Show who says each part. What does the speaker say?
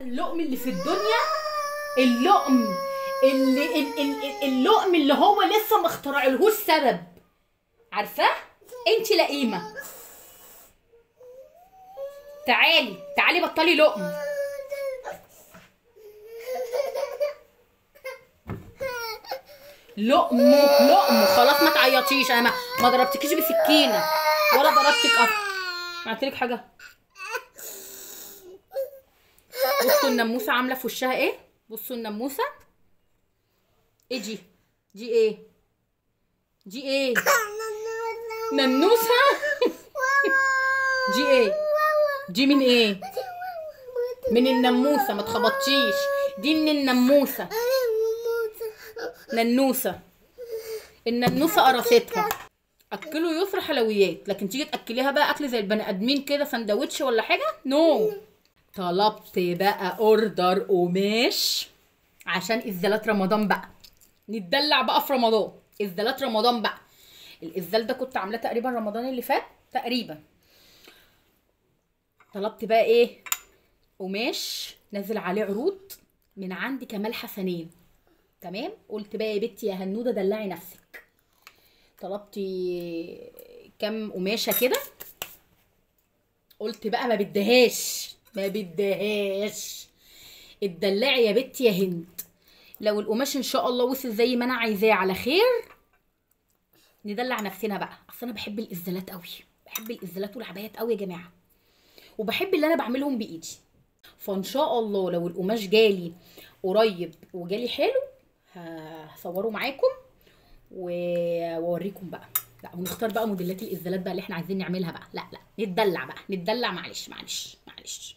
Speaker 1: اللقم اللي في الدنيا، اللقم اللي اللقم اللي هو لسه ما اخترعلهوش سبب، عارفاه؟ انت لئيمه. تعالي تعالي بطلي لقم. لقمة لقمة خلاص، ما تعيطيش، انا ما ضربتكيش بسكينة ولا ضربتك اصلا. عملتلك حاجة؟ بصوا الناموسه عامله في وشها ايه، بصوا الناموسه ايه دي؟ دي ايه؟ دي ايه؟ ننوسه. دي ايه؟ دي من ايه؟ من الناموسه، ما تخبطيش، دي من الناموسه. ننوسه، الننوسه قرصتها. اكلوا يسرا حلويات، لكن تيجي تاكليها بقى اكل زي البني ادمين كده، سندوتش ولا حاجة، no. طلبت بقى order قماش عشان ازالات رمضان بقى، نتدلع بقى في رمضان، ازالات رمضان بقى. الازال ده كنت عاملاه تقريبا رمضان اللي فات تقريبا. طلبت بقى ايه؟ قماش نازل عليه عروض من عند كمال حسنين، تمام. قلت بقى يا بنتي يا هنوده دلعي نفسك. طلبت كام قماشة كده، قلت بقى ما بديهاش ما بديهاش، اتدلعي يا بنتي يا هند. لو القماش ان شاء الله وصل زي ما انا عايزاه على خير، ندلع نفسنا بقى. اصل انا بحب الازالات قوي، بحب الازالات والعبايات قوي يا جماعة، وبحب اللي انا بعملهم بايدي. فان شاء الله لو القماش جالي قريب وجالي حلو هصوره معاكم واوريكم بقى. لا ونختار بقى موديلات الازالات بقى اللي احنا عايزين نعملها بقى. لا لا نتدلع بقى، نتدلع، معلش معلش معلش.